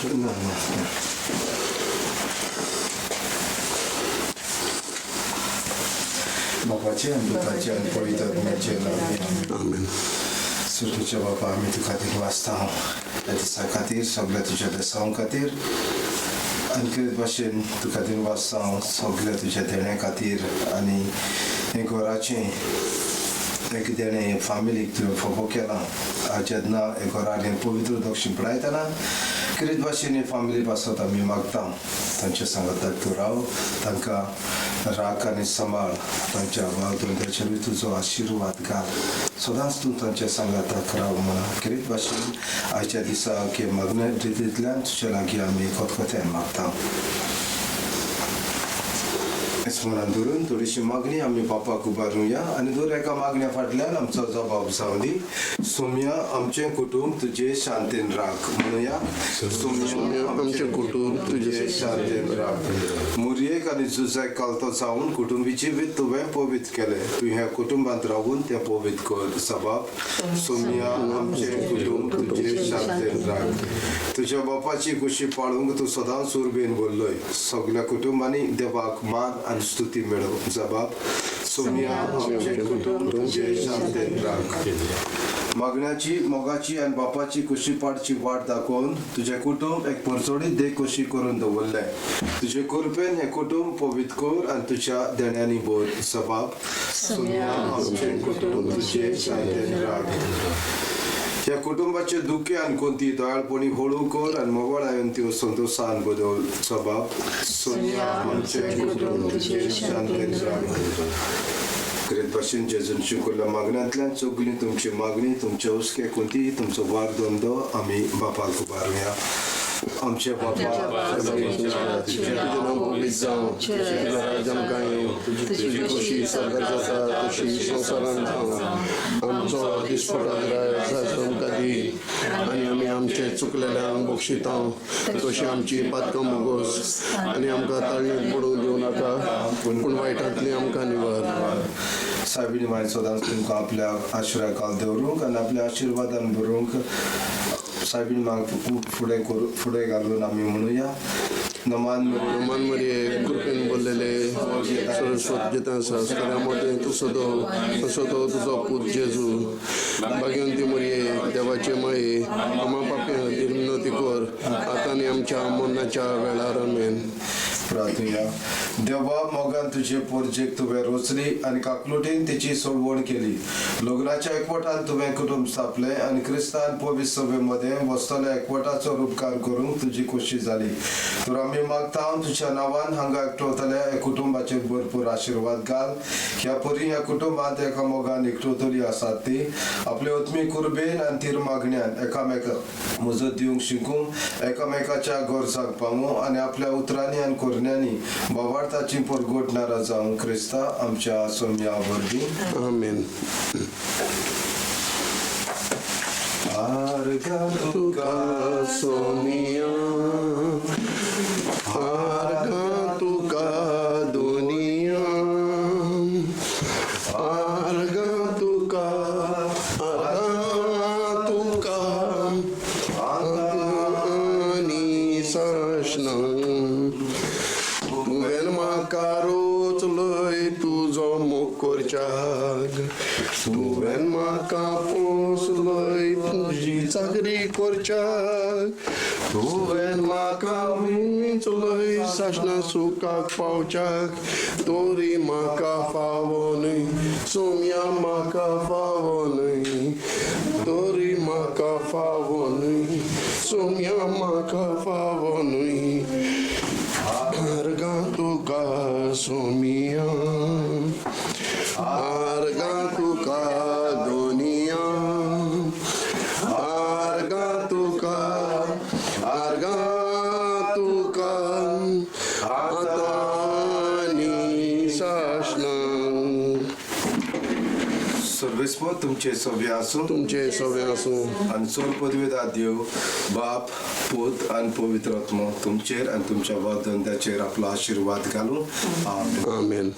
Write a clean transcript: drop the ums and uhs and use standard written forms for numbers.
ना ना ना. बापाचे आनी पुताचे आनी पवित्र आत्म्याचे नांव. आमेन. सुटूच्या बापा, आमी तुका दिनवासता ह्या दिसा खातीर, सगळ्या तुज्या बेसांव खातीर आनी कितें भाशेन तुका दिनवासता सगळ्या तुज्या देण्या खातीर आनी हें घराचें एक देणें हे फामिलीक तुवें फोगो केलां. आज जेन्ना हे घरार हें पवित्र उदक शिंपडायतना कितें भाशेन हे फामिली पासत आमी मागता, तांच्या सांगाताक तूं राव, तांकां राख आनी सांबाळ, तांच्या भाव धंद्याचेरूय तुजो आशिर्वाद घाल, सदांच तूं तांच्या सांगाताक राव म्हणा कितें भाशेन आयच्या दिसा की मागण्या रितींतल्यान तुज्या लागीं आमी खतखत्यान मागता. स्मरण धरून थोडीशी मागणी आमी बापाक उबारुया आनी दर एका मागण्या फाटल्यान आमचो जबाब जावं दी. सोम्या आमचें कुटूंब तुजे शांतीन राख म्हणुया. सोम्या आमचें कुटूंब तुजे शांतीन राख. मुरयेक आनी जुजाक कालतो जावन कुटुंबी जिवीत तुवें पवित्र केलें, तूं ह्या कुटुंबांत रावून तें पवित्र कर. सबाब सोम्या आमचें कुटूंब तुजे शांतीन राख. तुज्या बापाची खुशी पाळूंक तूं सदांच उर्बेन बोल्लोय, सगल्या कुटुंबांनी देवाक मान आनी स्तुती मेळो. जबाब सोम्या आमचें कुटूंब तुजे शांतीन राख. मागण्याची मोगाची आनी बापाची खुशी पाडची वाट दाखोवन तुजें कुटूंब एक परचोडीत देख कशी करून दवरलें, तुजे कृपेन हें कुटूंब पवित्र कर आनी तुज्या देण्यांनी भर. सबाब सोम्या आमचें कुटूंब तुजे शांतीन राख. ह्या कुटुंबाचे दुखे आनी कोणती दयाळपणी हळू कर आनी मोगाळायन त्यो संतोशान बदल. सबाब सोम्या आमचें कुटूंब तुजे शांतीन राख. करीत भाशेन जेजून शिकवल्ल्या मागण्यांतल्यान सगळी तुमची मागणी, तुमचे हुस्के कोणतीय तुमचो वार धंदो आमी बापाक उबारुया. आमचे बापा, तुजें नांव पवित्र जावं, तुजें राज्य आमकां येवं, तुजी खोशी स्वर्गार जाता तशी संवसारांत जावं. आमचो दिसपटो ग्रास आज आमकां दी आनी आमी आमचे चुकलेल्यांक बक्षिता तशी आमची पातकां मोगोस आनी आमकां ताळयेंत पडूंक दिवं नाका, पूण वायटांतली आमकां निवार. सायबिणी माय सदांच तुमकां आपल्या आशिर्वाद काल दवरूंक आनी आपल्या आशिर्वादान भरूंक. सायबिणी माग फुडें करू फुडें घालून आमी म्हणुया. नमान नमान मरिये, कृपेन बोललेले, सरस्वत जिता आसा, सगळ्या मदें तूं सदो तसो तो तुजो पूत जेजू. भाग्यवंती मरिये, देवाचे माये, आमा पापयां खातीर विनवती कर, आतां आनी आमच्या मरणाच्या वेळार. आमेन. प्रार्थुया. देवा मोगान तुजे पोरजेक तुवें रोचली आनी काकलुटीन तिची सोडवण केली. लग्नाच्या एकवटान तुवें कुटुंब स्थापलें आनी क्रिस्तान पवित्र सभे मदें वसतल्या एकवटाचो रुपकार करूंक तुजी खोशी जाली. तर आमी मागता, तुज्या नांवान हांगा एकटवतल्या ह्या कुटुंबाचेर भरपूर आशिर्वाद घाल. ह्या परी ह्या कुटुंबांत एका मोगान एकटवतली आसात ती आपले उत्मी कुरबेन आनी तीर मागण्यान एकामेकाक मजत दिवंक शिकूं, एकामेकाच्या गरजांक पावूं आनी आपल्या उतरांनी आनी करण्यांनी बाबार्थाची परगटणारा जावं. क्रिस्ता आमच्या सोम्या वरवीं. आमेन. आर्गां तुका सोनिया, आर्गां तुका दुनिया, आर्गां तुका, आर्गां तुका आनी सासणां. तुवें म्हाका रोचलय तुजो मोग करच्याक, तुवें म्हाका पोसलय तुजी चाकरी करच्याक, तुवें म्हाका विंचलय सासणा सुखाक पावच्याक. तोरी म्हाका फावो न्हय सोम्या, म्हाका फावो न्हय, तोरी म्हाका फावो न्हय सोम्या, म्हाका फावो न्हय. आर्गां तुका सोमिया, आर्गां तुका दुनिया, आर्गां तुका, आर्गां तुका आतां आनी सासणां. सर्वेस्पर तुमचे सभ्य आसूं. तुमचे सगळे आसूं. आनी चड पदवेदार देव बाप, पूत आनी पवित्र आत्मो तुमचेर आनी तुमच्या वादंद्याचेर आपलो आशिर्वाद घालूं. आमेन. आमेन.